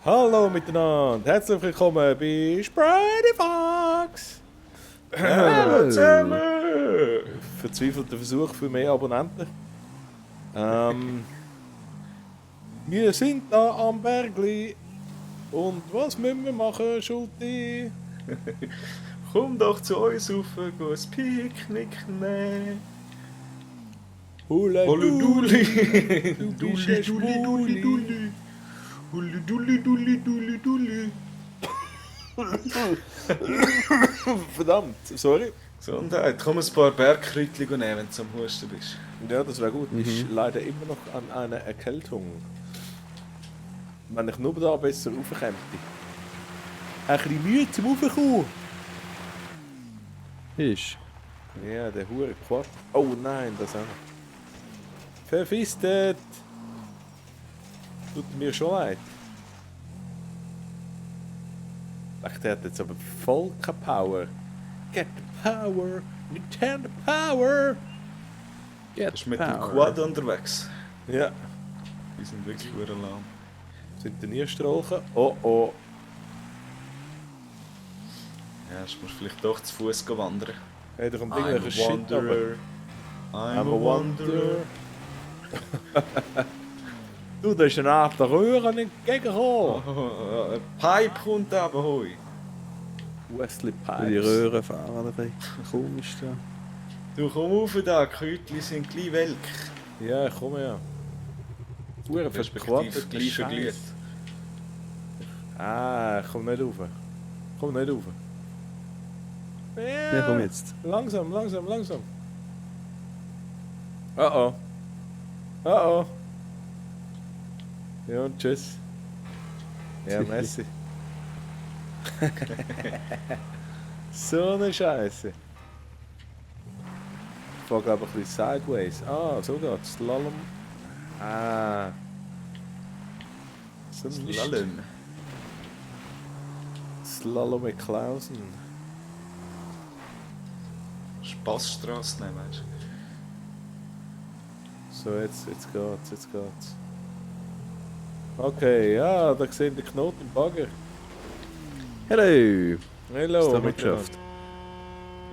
Hallo miteinander, herzlich willkommen bei Spready Fox. Hallo zusammen! Verzweifelter Versuch für mehr Abonnenten. Wir sind da am Bergli. Und was müssen wir machen, Schulti? Komm doch zu uns rauf, geh ein Picknick nehmen. Hula Dulli, du bist Dulli, ein Dulli, Dulli, Schwuli. Dulli. Dulli, Dulli, Dulli, Dulli, Dulli. Verdammt, sorry. Gesundheit, komm ein paar Bergkräutchen nehmen, wenn du am Husten bist. Ja, das wäre gut. Ich leide immer noch an einer Erkältung. Wenn ich nur da besser raufkäme. Ein bisschen Mühe zum Raufkommen. Ist. Ja, der hure Quad. Oh nein, das auch noch. Verfistet! Tut mir schon leid. Der hat jetzt aber voll keine Power. Get the power! Nintendo Power! Get Bist du mit dem Quad unterwegs? Ja, Die sind wirklich verdammt lahm. sind die Nierstrolchen? Oh oh. Ja, du musst vielleicht doch zu Fuß wandern. Hey, da kommt I'm irgendwelcher a Shit runter. wanderer. I'm a wanderer. Du, da ist eine Art der Röhre entgegengekommen. Oh, ein Pipe kommt aber hoi. Wesley Die Pipes. Röhren fahren, ein komisch da. Du komm rauf da, die Kräutchen sind gleich welk. Ja, komm her. Hure Respektive gleich verglüht. Ah, komm nicht rauf. Komm nicht rauf. Ja, komm jetzt. Langsam, langsam, langsam. Oh oh. Oh oh. Ja, und tschüss. Ja, Messi. So eine Scheiße. Ich fahre glaube ich ein bisschen sideways. Ah, so geht's. Slalom. Ah. So ein Mist. Slalom. Slalom mit Klausen. Spassstrasse nehmen, weißt du? So, jetzt geht's, jetzt geht's. Okay, ja, da sehen die Knoten im Bagger. Hello! Hallo, Hast du noch miteinander. geschafft?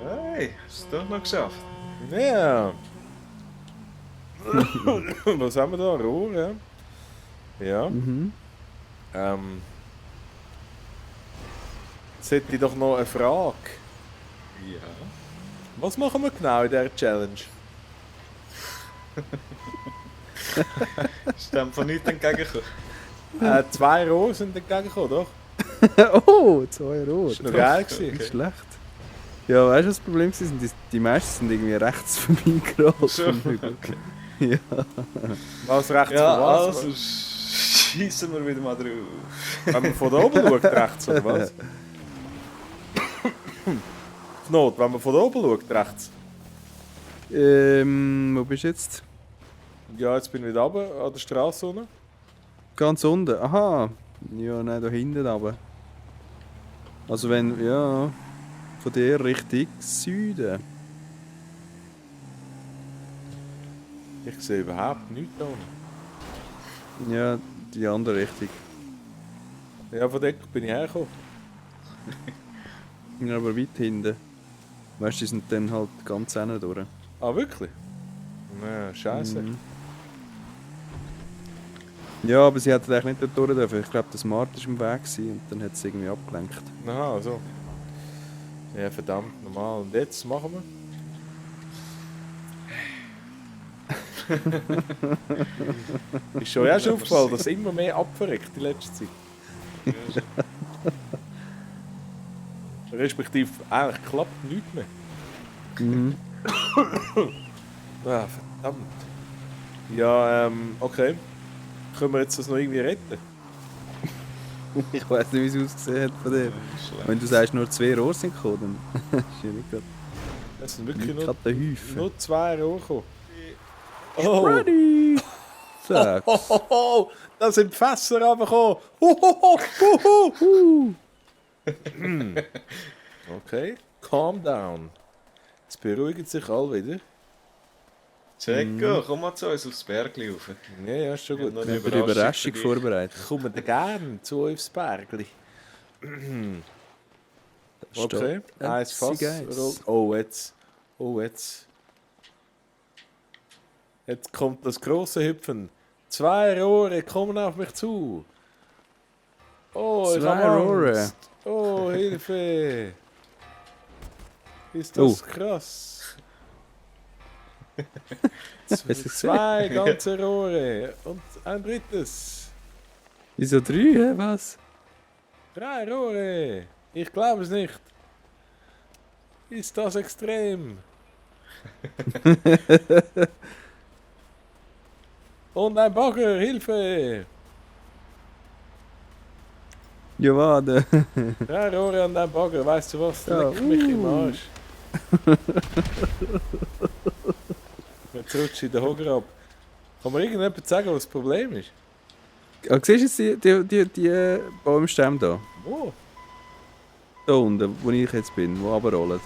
Hey, hast du doch noch geschafft? Ja. Was haben wir da? Rohr, ja? Ja. Mhm. Jetzt hätte ich doch noch eine Frage. Ja. Was machen wir genau in dieser Challenge? Ist dem von nichts entgegengekommen? 2 Rohr sind entgegengekommen, doch? Oh, 2 Rot. Das war noch geil. Okay. Nicht schlecht. Ja, weißt du, was das Problem war? Die meisten sind irgendwie rechts vorbeigerollt. So. vom Hügel. Ja. Was rechts Ja, von was? also schießen wir wieder mal drauf. Wenn man von da oben schaut, rechts, oder was? Knot, wenn man von da oben schaut, rechts. Wo bist du jetzt? Ja, jetzt bin ich wieder runter, an der Straße unten. Ganz unten. Aha. Ja, nein, da hinten aber. Also wenn, ja, von der Richtung Süden. Ich sehe überhaupt nichts da unten. Ja, die andere Richtung. Ja, von dort bin ich hergekommen. Ja, aber weit hinten. Weißt du, die sind dann halt ganz hinten durch. Ah, wirklich? Na, scheiße. Mhm. Ja, aber sie hätten eigentlich nicht dort durch dürfen. Ich glaube, der Smart war im Weg gewesen und dann hat es irgendwie abgelenkt. Aha, so. Ja, verdammt, normal. Und jetzt machen wir? Ist schon erst aufgefallen, dass immer mehr abverreckt die letzte Zeit. Respektive, eigentlich klappt nichts mehr. Mhm. Ah, verdammt. Ja, okay. Können wir jetzt das noch irgendwie retten? Ich weiß nicht, wie es ausgesehen hat von dir. Wenn du sagst, nur 2 Rohre sind gekommen, dann ist ja nicht gerade Es sind wirklich gerade der Häufen. nur 2 Rohre gekommen. Oh. Ready! Zack. Oh, da sind die Fässer runtergekommen. Huhuhu. Okay, calm down. Jetzt beruhigen sich alle wieder. Jacko, komm mal zu uns aufs Bergli rauf. Ja, ist schon Wir haben gut. noch Wir haben eine Überraschung für dich. vorbereitet. Kommen wir gerne zu euch aufs Bergli. Okay, eins Fass. Guys. Oh, jetzt. Oh, jetzt. Jetzt kommt das große Hüpfen. 2 Rohre kommen auf mich zu. Oh, ich 2 habe Rohre. Angst. Oh, Hilfe. Ist das krass. Hast du gesehen? 2 ganze Rohre und ein drittes. Wieso 3, hä? Was? 3 Rohre. Ich glaube es nicht. Ist das extrem? Und ein Bagger, Hilfe! Ja, warte. 3 Rohre und ein Bagger, weißt du was? Ja, Leck mich im Arsch. Jetzt rutscht in den Hocker ab. Kann mir irgendjemand sagen, was das Problem ist? Ah, siehst du jetzt die Baumstämme da? Wo? Da unten, wo ich jetzt bin, wo runterrollen.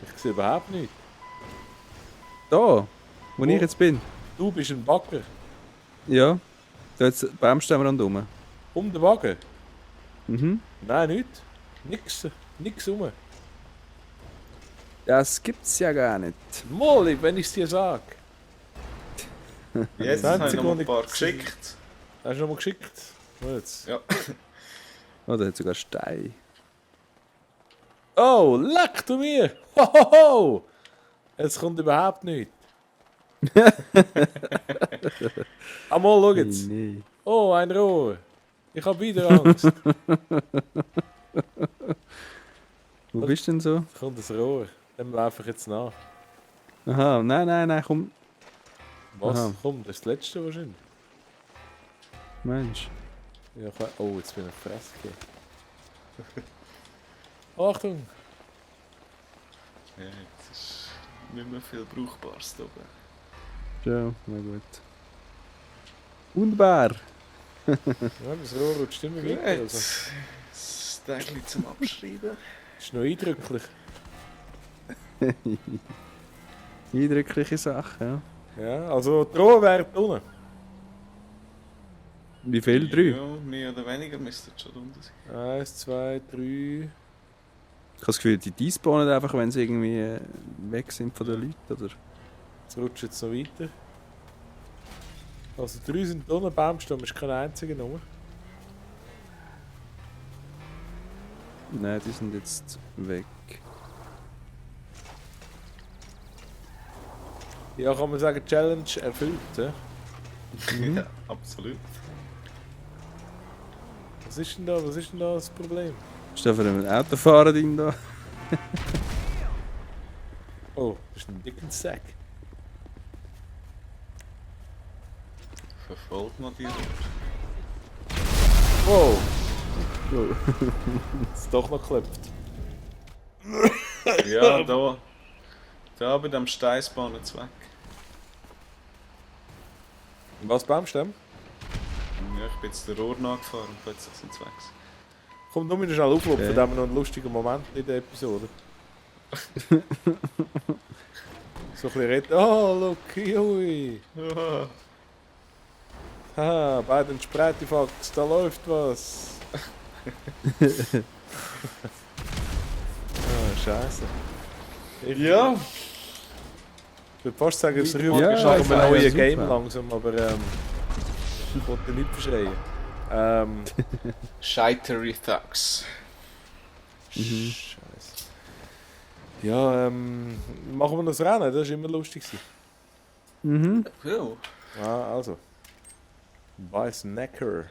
Ich sehe überhaupt nichts. Da, wo Wo? ich jetzt bin. Du bist ein Bagger. Ja. Da jetzt Baumstämme rundherum. Um den Bagger? Mhm. Nein, nichts. Nix. Nix rum. Das gibt's ja gar nicht. Molly, wenn ich es dir sage. Jetzt 20 habe ich noch mal ein paar Sekunden. geschickt. Hast du noch mal geschickt? Jetzt. Ja. Oh, da hat sogar Stein. Oh, leck du mir! Hohoho! Es kommt überhaupt nichts. Einmal, schau jetzt. Nee. Oh, ein Rohr. Ich habe wieder Angst. Wo bist du denn so? Es kommt ein Rohr. Dem laufe ich jetzt nach. Aha, nein, komm. Was? Aha. Komm, das ist das letzte wahrscheinlich. Mensch. Ja, oh, jetzt bin ich gefressen. Achtung! Ja, jetzt ist nicht mehr viel Brauchbares da oben. Ja, na gut. Wunderbar. Ja, das Rohr rutscht immer Gut, weiter. Also. das Tägli zum Abschreiben. Ist noch eindrücklich. Eindrückliche Sache, ja. Ja, also die Rohr wäre unten. Wie viel? 3? Ja, mehr oder weniger müsste es schon unten sein. 1, 2, 3. Ich habe das Gefühl, die despawnen einfach, wenn sie irgendwie weg sind von den Leuten, oder? Jetzt rutscht jetzt noch weiter. Also 3 sind unten, Baumstamm ist kein einziger Nummer. Nein, die sind jetzt weg. Ja, kann man sagen, Challenge erfüllt. Ja? Ja, absolut. Was ist denn da das Problem? Ist da für einen Autofahrer drin da? Oh, das ist ein dicker Sack. Verfolgt man die Route. Wow, Oh. es ist doch noch geklopft. Ja, da. Da bei dem Steinsbahn jetzt weg. Was, Baumstamm? Ja, ich bin jetzt der Rohr nachgefahren und plötzlich sind sie weg. Komm, nur wieder schnell auflupfen, Okay. da haben wir noch einen lustigen Moment in der Episode. So ein bisschen reden. Oh, look, hui. Ja. Haha, bei den Spreitifax, da läuft was. Ah, scheiße. Ja, Ich würde fast sagen, es Ja, rührt ja, nach einem ja, neuen super. Game langsam, aber ich wollte nicht verschreien. Scheitery Thugs. Scheiße. Ja, machen wir noch das Rennen, das war immer lustig. Mhm. Ja. Ah, also. Weißnecker.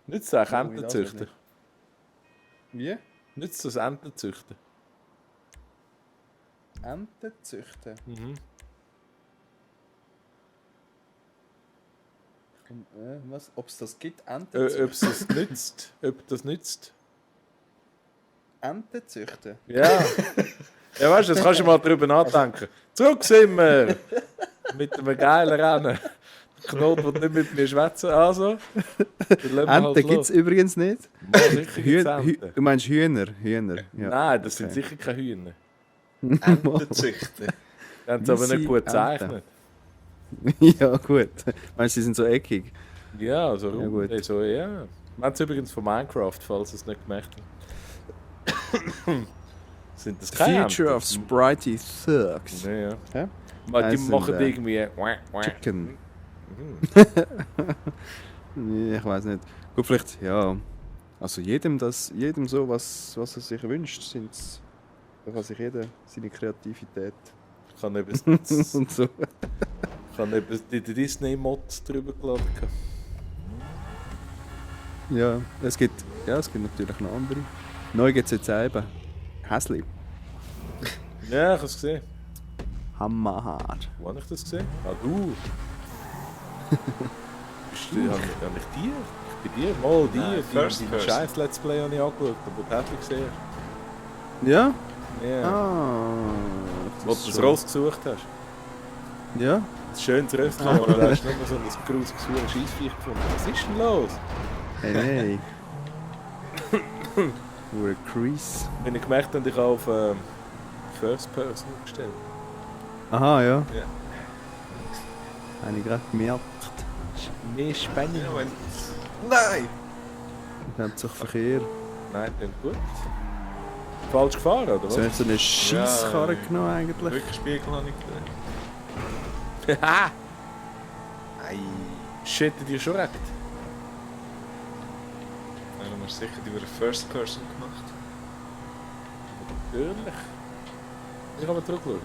Nützt es auch Enten züchten? Wie? Nützt das Enten züchten? Enten züchten. Mhm. Was? Ob es das gibt? Ob es das nützt? Ob das nützt? Enten züchten? Ja. Ja, weißt du, das kannst du mal drüber nachdenken. Zurück sind wir! Mit einem geilen Rennen. Der Knot will nicht mit mir schwätzen, also. Dann lassen wir Enten halt gibt los. es übrigens nicht. Ja, sicher gibt's Enten. Du meinst Hühner? Hühner. Ja. Nein, das sind okay. sicher keine Hühner. Enten züchten. Die haben es aber Weisse nicht gut Enten. gezeichnet. Ja, gut. Meinst du, sie sind so eckig? Ja, so Ja, rund. gut. Also, ja. Wir haben es übrigens von Minecraft, falls ihr es nicht gemerkt habt. Sind das keine Future Enten? of Spritey Thugs. Ja, ja. Hä? Die sind, machen irgendwie... Chicken. Mhm. Ja, ich weiß nicht. Gut, vielleicht, ja. Also jedem so, was er sich wünscht, da kann sich jeder seine Kreativität Ich habe eben, und so. die Disney-Mods drüber geladen. Ja, es gibt natürlich noch andere. Neu gibt es jetzt eben Häsli. Ja, ich habe es gesehen. Hammerhart. Wo habe ich das gesehen? Ah, du! Habe ich dir? Ich bin dir? Mal dir. Nein, Die First Person. scheiß Let's Play habe ich angeschaut, aber du hättest gesehen. Ja? Ja. Ah. Wo du das Ross gesucht hast. Ja? Ein schönes Röstchen, aber da hast du nur so ein grusiges Scheissviech gefunden. Was ist denn los? Hey, hey. Hure Crease. Wenn ich gemerkt habe, ich habe auf First Person gestellt. Aha, ja. Ja. Habe ich gerade gemerkt. Mehr Spannung. Ja, wenn... Nein! Hat sich Verkehr. Nein, dann gut. Falsch gefahren, oder was? So hast du eine Scheisskarre Ja, genommen eigentlich? Rückspiegel habe ich gesehen. Haha! Ei. Shit, dir schon recht. Dann haben wir sicher die über First Person gemacht. Natürlich. Ich kann mal zurückschauen.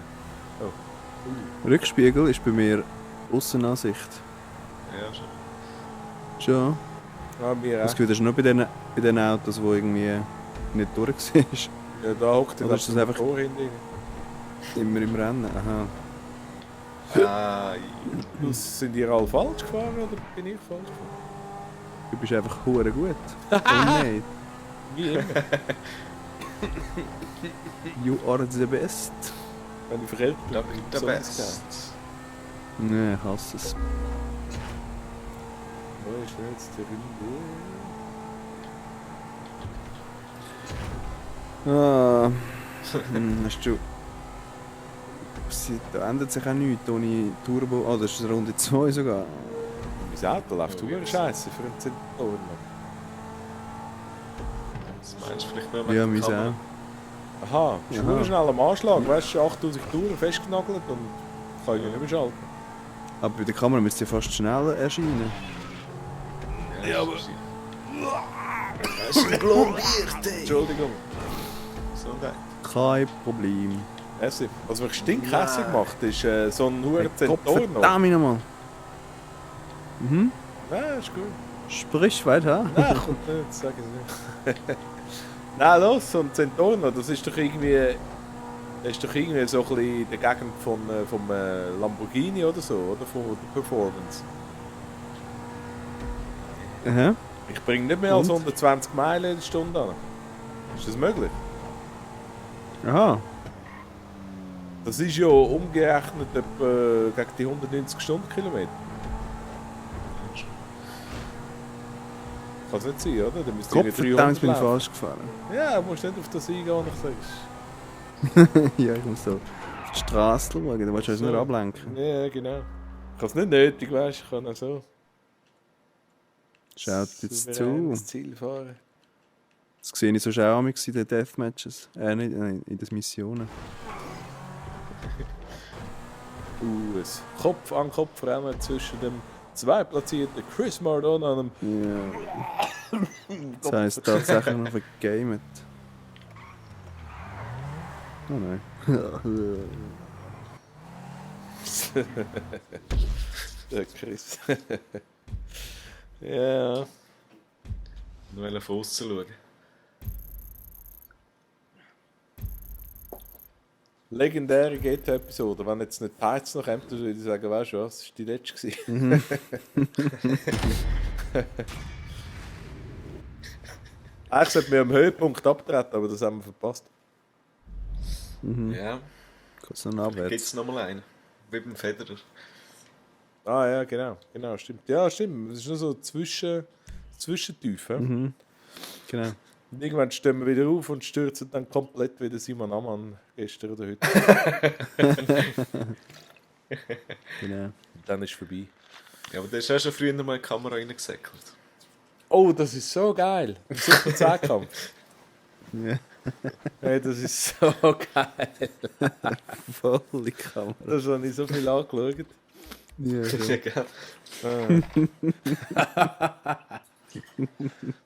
Rückspiegel ist bei mir Aussenansicht. Ja, schon. Schon. Ah, mir Das auch. Gefühl, das ist nur bei den Autos, die irgendwie nicht durch sind. Ja, da hockt Oder ist das einfach- Motor hinten. Immer im Rennen. Aha. Ei. Sind die alle falsch gefahren oder bin ich falsch gefahren? Du bist einfach hure gut. Oh nein. Wie immer. You are the best. Wenn ich verkehrt bin, Da bin bin ich der besonders Best. Nee, ich hasse es. geil. Wo ist denn jetzt der Runde? Ah. Hast du... Da ändert sich auch nichts ohne Turbo. Oh, das ist Runde 2 sogar. Mein Auto läuft Ja, super scheiße für einen Zentoren. Das meinst du vielleicht nur Ja, der mein Kamera? auch. Aha, ist Aha. nur schnell am Anschlag, weißt du, 8000 Touren festgenagelt und kann ich nicht mehr schalten. Aber bei der Kamera müsste ja fast schneller erscheinen. Ja, aber... Das ist ein Blondlicht, Entschuldigung. Gesundheit. Kein Problem. Merci. Was mich stinkhässig macht, ist so ein nur Zentoren. Verdammt nochmal. Mhm. Ja, ist gut. Sprich weiter. Nein, kommt nicht, sag ich nicht. Nein, los, so ein Zentorno, das ist doch irgendwie so ein bisschen in der Gegend vom Lamborghini oder so, oder? Von der Performance. Aha. Ich bringe nicht mehr als Und? 120 Meilen in der Stunde an. Ist das möglich? Aha. Das ist ja umgerechnet etwa gegen die 190 Stundenkilometer. Kann es nicht sein, oder? Dann müsste ich Kopfverdammt, bin ich laufen. falsch gefahren. Ja, du musst nicht auf das eingehen, was ich sagst. Ja, ich muss so auf die Straße schauen, du willst uns So. nur ablenken. Ja, genau. Ich habe es nicht nötig, weißt du, ich kann auch so. Schaut jetzt souverän zu. ins Ziel fahren. Das sehe ich so auch in den Deathmatches. Nicht, in den Missionen. Ein Kopf an Kopf rennen zwischen dem zweitplatzierten Chris Mardona und dem Ja. Das heisst tatsächlich noch vergamet. Oh nein. der Chris. Ja. Nur von außen schauen. Legendäre GTA-Episode. Wenn jetzt nicht Heiz noch kommt, dann würde ich sagen, weißt du was, das war die letzte. gewesen. Eigentlich sollten wir am Höhepunkt abtreten, aber das haben wir verpasst. Ja, Kurz noch gibt abwärts. es nochmal einen. Wie beim Federer. Ah ja, genau, stimmt. Ja, stimmt. Das ist nur so Zwischentief. Ja? Mhm. Genau. Und irgendwann stehen wir wieder auf und stürzen dann komplett wie der Simon Ammann gestern oder heute. Genau. Und dann ist es vorbei. Ja, aber der ist auch schon früher mal in die Kamera reingesäckelt. Oh, das ist so geil. Im Super 10-Kampf. Ja. Hey, das ist so geil. Volle Kamera. Das habe ich so viel angeschaut. Ja, Ja, schon. gell?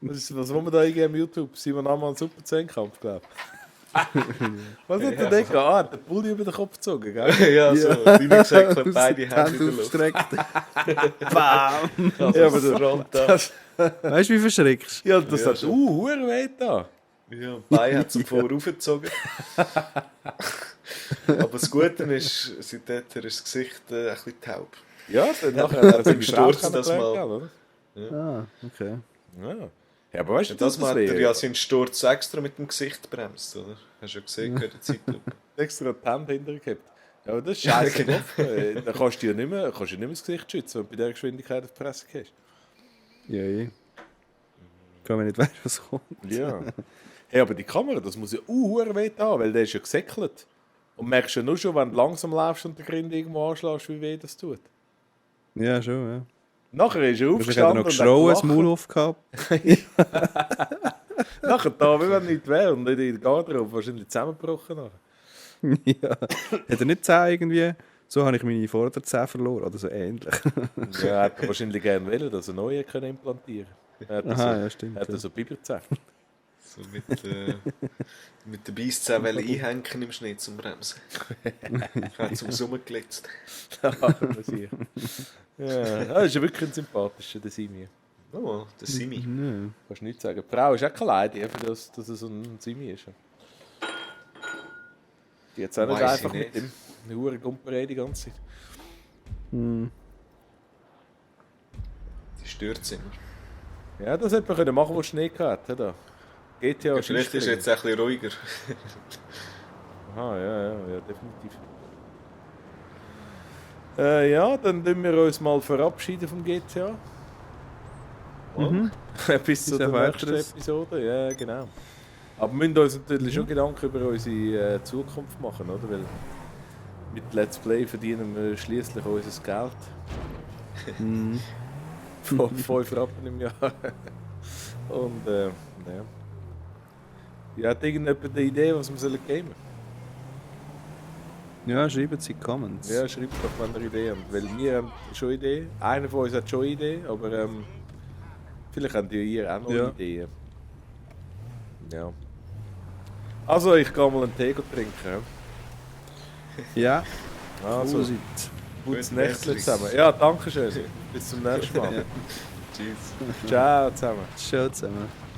Was wollen wir da eingeben im YouTube? Simon Ammann Super 10-Kampf, glaube ich. Was hat der denn gehabt? Der Pulli über den Kopf gezogen, gell? Ja, so, reingesäckelt, beide Hände in der Luft. aufgestreckt. Bam! Also, Ja, aber das, Rand da. das, Weißt du, wie verschreckst ja, das Ja, hat schon. hure weh da. Ja, die Beine hat zum Voraufgezogen. Aber das Gute ist, seitdem ist das Gesicht ein bisschen taub. Ja, dann nachher hat er Beim seine Frau Sturz das kennengelernt, mal. oder? du? Ah, okay. Ja. Ja, aber weißt du, Das Mal hat er weh? ja seinen Sturz extra mit dem Gesicht bremst, oder? Hast du ja gesehen, gehört die Zeitlupe. Extra die Hände hintergehabt. Ja, aber das ist scheiße. genau. Dann kannst du ja nicht mehr das Gesicht schützen, wenn du bei dieser Geschwindigkeit auf die Fresse gehst. Ja, ja. Kann man nicht weiss, was kommt. Ja. Hey, aber die Kamera, das muss ja hure weh haben, weil der ist ja gesäckelt. Und merkst ja nur schon, wenn du langsam läufst und den Grind irgendwo anschlägst, wie weh das tut. Ja, schon, ja. Nachher ist er Wahrscheinlich hat er aufgestanden noch und geschrauen, das hat Maul gelacht. aufgehabt. Nachher da, wie wenn nichts wäre und nicht in der Garderobe, wahrscheinlich zusammengebrochen. Nachher. Ja. Hat er nicht 10 irgendwie? So habe ich meine Vorderzähne verloren, oder so ähnlich. Ja, hat er wahrscheinlich gerne wollen, dass er neue können implantieren kann. Er hat Aha, so, ja, stimmt. hat er Ja. so Biberzähne. So mit der Beisszähne einhängen im Schnitt zum Bremsen. Hat zum Summen gelitzt. Ja, das ist ja wirklich ein sympathischer, der Simi. Oh, der Simi. Ja. Kannst du nichts sagen. Die Frau ist auch keine Lady, für das, dass er so ein Simi ist. Die hat es auch nicht Weiss einfach ich mit dem. Eine hure Gumperei die ganze Zeit. Hm. Die stört es immer. Ja, das hätte man können machen, wo Schnee gehabt hat. GTA Ja, vielleicht ist er jetzt ein bisschen ruhiger. Aha, ja, definitiv. Ja, dann tun wir uns mal verabschieden vom GTA. Mhm. Bis zu der Bis auf nächsten weiteres. Episode, ja, genau. Aber wir müssen uns natürlich schon Gedanken über unsere Zukunft machen, oder? Weil mit Let's Play verdienen wir schließlich unser Geld. Mhm. 5 Rappen im Jahr. Und ja. Ja, hat irgendjemand eine Idee, was wir sollen gamen? Ja, schreiben Sie in die Comments. Ja, schreibt doch, wenn ihr Ideen habt. Weil wir haben schon Ideen. Einer von uns hat schon Ideen, aber vielleicht habt ihr auch noch Ja. Ideen. Ja. Also, ich gehe mal einen Tee trinken. Ja. Also, Prosit. gutes Gute Nächtchen Besserung. zusammen. Ja, danke schön. Bis zum nächsten Mal. Tschüss. Ciao zusammen. Ciao zusammen.